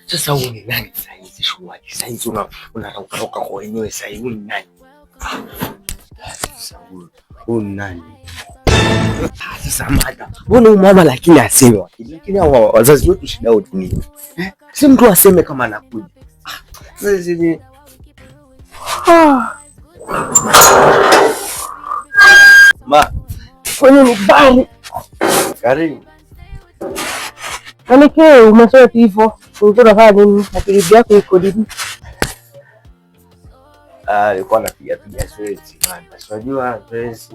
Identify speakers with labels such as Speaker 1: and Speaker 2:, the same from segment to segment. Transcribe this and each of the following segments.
Speaker 1: Sasa huyu ni nani saa hizi shwari? Saa hizi unaraukaruka kwa wenyewe saa hii huyu ni nani? Sasa huyu ni nani? Sasa mada, mbona huyu mama lakini aseme wakili? Lakini hao wazazi wetu shida yao ni eh? Si mtu aseme kama anakuja. Sasa ni Ma,
Speaker 2: kwenye nyumbani.
Speaker 1: Karibu.
Speaker 2: Manake umesema hivyo, ulikuwa unafanya nini? Na kilibi yako iko nini?
Speaker 1: Ah, alikuwa anapiga piga zoezi bana. Si unajua zoezi.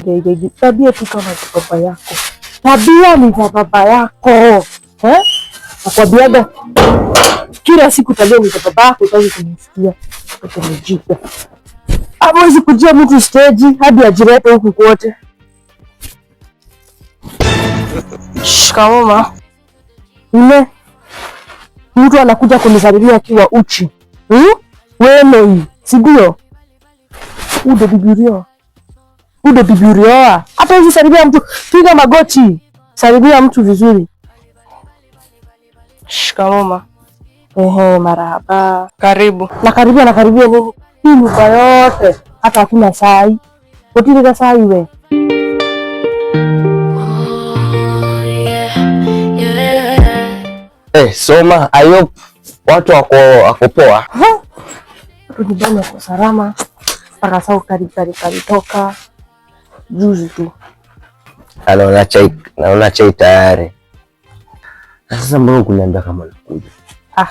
Speaker 2: Gege, tabia tu kama za baba yako. Tabia ni za baba yako. Eh? Nakwambiaga kila siku tabia ni za baba yako, utaki kunisikia. Utanijika. Hawezi kujia mtu stage hadi ajirete huku kote. Shikamoo ma. Ule mtu anakuja kunisalimia akiwa uchi. Hmm? Wewe si ndio? Udo bibirio. Udo bibirio. Hata hizi salimia mtu, piga magoti. Salimia mtu vizuri. Shikamoo ma. Ehe, marahaba.
Speaker 3: Karibu.
Speaker 2: Nakaribia, nakaribia nini? Hii nyumba yote hata hakuna sai. Utilika sai we.
Speaker 1: Eh, soma I hope watu wako poa.
Speaker 2: Watu nyumbani wako salama. Mpaka sasa kalitoka juzi tu.
Speaker 1: Naona chai, naona chai tayari. Na sasa mbona kuniambia kama nakuja?
Speaker 2: Ah.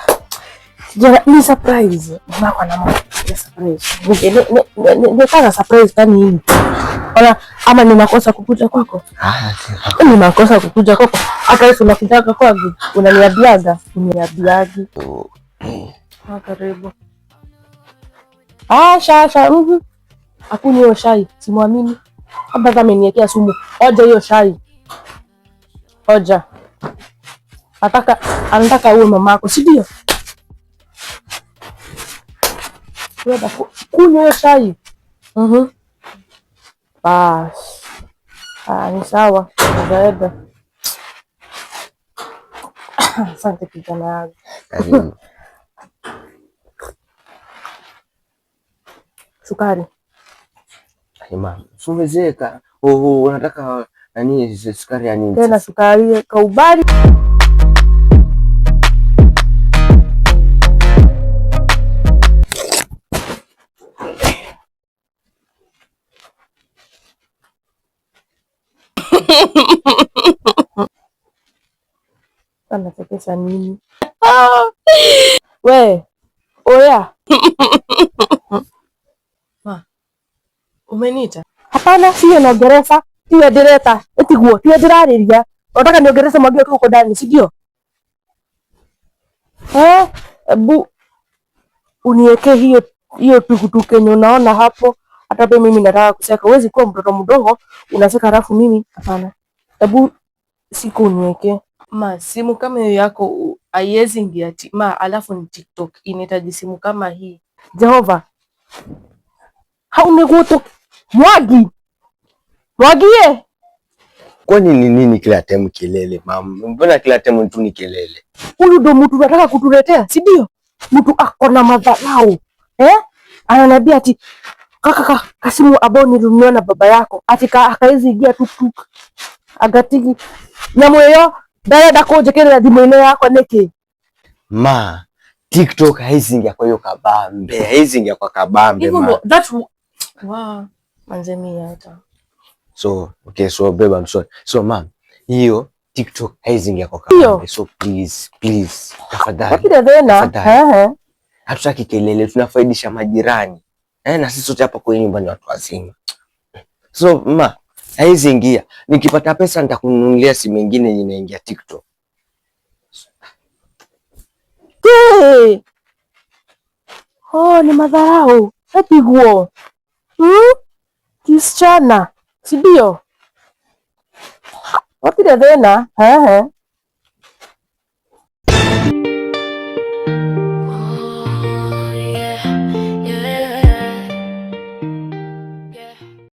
Speaker 2: Sijana ni surprise. Mama kwa na mama ya surprise. Nitaka surprise kani nini? Ona ama ni makosa kukuja kwako?
Speaker 1: Ah,
Speaker 2: ni makosa kukuja kwako. Hata wewe unakujaga kwangu, unaniambiaga, uniambiagi. Ah, karibu. Ah, sha sha. Mhm. Hakuna hiyo shai, simwamini. Hapa kama ameniwekea sumu. Oja hiyo shai. Oja. Nataka anataka uwe mamako, si ndio? Wewe kunywa hiyo shai. Mhm. Bas. Ah, ni sawa. Utaenda. Asante kijana yangu.
Speaker 1: Karibu.
Speaker 2: Sukari.
Speaker 1: Mama, umezeeka. Oh, unataka nani sukari ya nini?
Speaker 2: Tena sukari kaubali. Anachekesha nini? We, oya.
Speaker 3: Ma, umeniita?
Speaker 2: Hapana, sio naongereza, tiwe ndireta, etiguo, tiwe ndirariria. Unataka niongereze mwagio tu huko ndani, si ndio? Eh, ebu uniweke hiyo hiyo tukutuku yenye unaona hapo. Hata pia mimi nataka kuseka. Huwezi kuwa mtoto mdogo unaseka halafu mimi hapana. Ebu siku uniweke.
Speaker 3: Ma, simu kama hiyo yako haiwezi ingia ma, alafu ni TikTok inahitaji simu kama hii.
Speaker 2: Jehova. Hauniguto mwagi. Mwagie.
Speaker 1: Kwani ni nini kila time kelele mama? Mbona kila time tu ni kelele?
Speaker 2: Huyu ndo mtu unataka kutuletea, si ndio? Mtu ako na madharau. Eh? Ananiambia ati kaka kasimu ambao nilinunua na baba yako ati akaizi ingia tuktuk. Agatigi. Na moyo ndarenda kunjikirira thimũ-inĩ yakwa nĩkĩ?
Speaker 1: Ma, TikTok haizi ingia kwa hiyo kabambe, haizi ingia kwa kabambe
Speaker 3: Hivyo
Speaker 1: ma.
Speaker 3: ndo that wow, manze mimi hata.
Speaker 1: So, okay, so babe, I'm sorry. So ma'am, hiyo TikTok haizi ingia kwa
Speaker 2: Hiyo.
Speaker 1: kabambe. So please, please, tafadhali.
Speaker 2: Lakini thĩna,
Speaker 1: Tafadhali.
Speaker 2: ehe.
Speaker 1: Hatutaki kelele, tunafaidisha majirani. Eh, na sisi sote hapa kwenye nyumba ni watu wazima. So ma, haizi ingia. Nikipata pesa nitakununulia simu nyingine yenye inaingia TikTok.
Speaker 2: Ke. Oh, ni madharau. Etiguo. Hmm? Kisichana, si ndio? Gũtirĩ thĩna. Ehe.